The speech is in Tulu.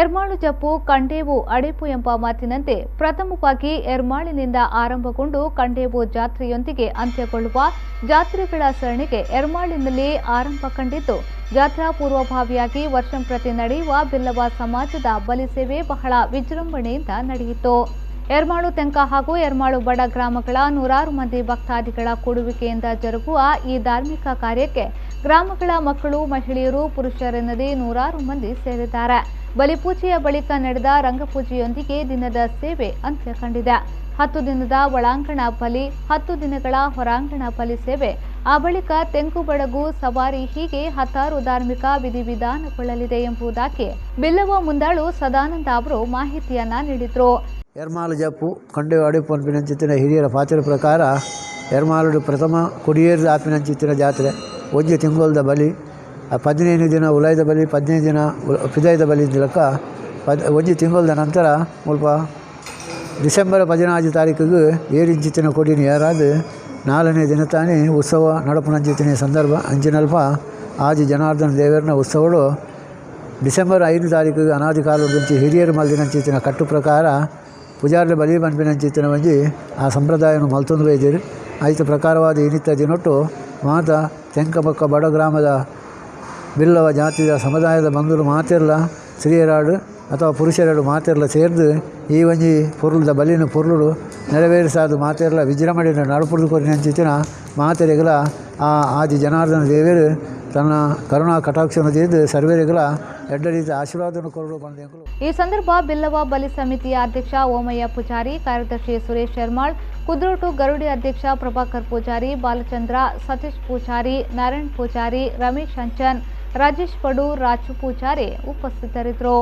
ಎರ್ಮಾಳು ಜಪ್ಪು ಕಂಡೇವು ಅಡೆಪು ಎಂಬ ಮಾತಿನಂತೆ ಪ್ರಥಮವಾಗಿ ಎರ್ಮಾಳಿನಿಂದ ಆರಂಭಗೊಂಡು ಕಂಡೇವು ಜಾತ್ರೆಯೊಂದಿಗೆ ಅಂತ್ಯಗೊಳ್ಳುವ ಜಾತ್ರೆಗಳ ಸರಣಿಗೆ ಎರ್ಮಾಳಿನಲ್ಲಿ ಆರಂಭ ಕಂಡಿದ್ದು, ಜಾತ್ರಾ ಪೂರ್ವಭಾವಿಯಾಗಿ ವರ್ಷಂಪ್ರತಿ ನಡೆಯುವ ಬಿಲ್ಲವ ಸಮಾಜದ ಬಲಿಸೇವೆ ಬಹಳ ವಿಜೃಂಭಣೆಯಿಂದ ನಡೆಯಿತು. ಎರ್ಮಾಳು ತೆಂಕ ಹಾಗೂ ಎರ್ಮಾಳು ಬಡ ಗ್ರಾಮಗಳ ನೂರಾರು ಮಂದಿ ಭಕ್ತಾದಿಗಳ ಕೂಡುವಿಕೆಯಿಂದ ಜರುಗುವ ಈ ಧಾರ್ಮಿಕ ಕಾರ್ಯಕ್ಕೆ ಗ್ರಾಮಗಳ ಮಕ್ಕಳು, ಮಹಿಳೆಯರು, ಪುರುಷರೆನ್ನದೇ ನೂರಾರು ಮಂದಿ ಸೇರಿದ್ದಾರೆ. ಬಲಿಪೂಜೆಯ ಬಳಿಕ ನಡೆದ ರಂಗಪೂಜೆಯೊಂದಿಗೆ ದಿನದ ಸೇವೆ ಅಂತ್ಯ ಕಂಡಿದೆ. 10 ದಿನದ ಒಳಾಂಗಣ ಬಲಿ, 10 ದಿನಗಳ ಹೊರಾಂಗಣ ಬಲಿ ಸೇವೆ, ಆ ಬಳಿಕ ತೆಂಕು ಬಡಗು ಸವಾರಿ, ಹೀಗೆ ಹತ್ತಾರು ಧಾರ್ಮಿಕ ವಿಧಿವಿಧಾನಗೊಳ್ಳಲಿದೆ ಎಂಬುದಾಗಿ ಬಿಲ್ಲವ ಮುಂದಾಳು ಸದಾನಂದ ಅವರು ಮಾಹಿತಿಯನ್ನ ನೀಡಿದರು. ಎರ್ಮಾಲು ಜಪ್ಪು ಕಂಡೆ ಅಡಿಪು ಪನ್ಪಿನಂಚಿತ್ತಿನ ಹಿರಿಯರ ಪಾತ್ರ ಪ್ರಕಾರ ಎರ್ಮಾಲುಡು ಪ್ರಥಮ ಕೊಡಿಯೇರಿದ ಆಪಿನಂಚಿತ್ತಿನ ಜಾತ್ರೆ, ಒಂಜಿ ತಿಂಗೊಲ್ದ ಬಲಿ, 15 ದಿನ ಉಲಾಯ್ದ ಬಲಿ, 15 ದಿನ ಪಿದಾಯ್ದ ಬಲಿ ಲೆಕ್ಕ. ಒಂಜಿ ತಿಂಗೊಲ್ದ ನಂತರ ಮುಲ್ಪ ಡಿಸೆಂಬರ್ 14 ತಾರೀಕಿಗೆ ಏರಿಂಚಿತ್ತಿನ ಕೊಡಿನ ಯಾರಾದ 4ನೇ ದಿನ ತಾನೇ ಉತ್ಸವ ನಡಪುನಂಚಿತ್ತಿನ ಸಂದರ್ಭ. ಅಂಚಿನಲ್ಪ ಆದಿ ಜನಾರ್ದನ ದೇವರನ ಉತ್ಸವಗಳು ಡಿಸೆಂಬರ್ 5 ತಾರೀಕಿಗೆ ಅನಾದಿ ಕಾಲದಂಚಿ ಹಿರಿಯರು ಮಲ್ದಿನಂಚಿತ್ತಿನ ಕಟ್ಟು ಪ್ರಕಾರ ಪೂಜಾರ್ಲೆ ಬಲಿ ಪನ್ಪಿನಂಚಿತ್ತಿನ ಒಂಜಿ ಆ ಸಂಪ್ರದಾಯವನ್ನು ಮಲ್ತೊಂದು ಬೈದಿರು. ಐತ ಪ್ರಕಾರವಾದ ಇನ್ನಿತ್ತ ದಿನೊಟ್ಟು ಮಾತ ತೆಂಕಬಕ್ಕ ಬಡ ಗ್ರಾಮದ ಬಿಲ್ಲವ ಜಾತಿಯ ಸಮುದಾಯದ ಬಂಧುಲು ಮಾತೆರ್ಲ ಸ್ತ್ರೀಯರಾಡು ಅಥವಾ ಪುರುಷರಾಡು ಮಾತೆರ್ಲ ಸೇರ್ದು ಈ ಒಂಜಿ ಪೊರುಲ್ದ ಬಲಿನ ಪೊರುಲು ನೆರವೇರಿಸಾದ ಮಾತೆರ್ಲ ವಿಜೃಂಭಣೆ ನಡಪುರ್ದು ಕೊರಿನಂಚಿತ್ತಿನ ಮಾತೆರೆಗಲ ಆ ಆದಿ ಜನಾರ್ದನ ದೇವರು ತನ್ನ ಕರುಣಾ ಕಟಾಕ್ಷನ ತೀರ್ದು ಸರ್ವೇರಿಗಲ ಎಡ್ಡ ರೀತಿ ಆಶೀರ್ವಾದವನ್ನು ಕೊರಡು ಬಂದ. ಈ ಸಂದರ್ಭ ಬಿಲ್ಲವ ಬಲಿ ಸಮಿತಿಯ ಅಧ್ಯಕ್ಷ ಓಮಯ್ಯ ಪೂಜಾರಿ, ಕಾರ್ಯದರ್ಶಿ ಸುರೇಶ್ ಶರ್ಮಾಳ್, ಕುದ್ರೋಟು ಗರುಡಿ ಅಧ್ಯಕ್ಷ ಪ್ರಭಾಕರ್ ಪೂಜಾರಿ, ಬಾಲಚಂದ್ರ, ಸತೀಶ್ ಪೂಜಾರಿ, ನಾರಾಯಣ್ ಪೂಜಾರಿ, ರಮೇಶ್ ಅಂಚನ್, ರಾಜೇಶ್ ಪಡೂರ್, ರಾಜು ಪೂಜಾರಿ ಉಪಸ್ಥಿತರಿದ್ದರು.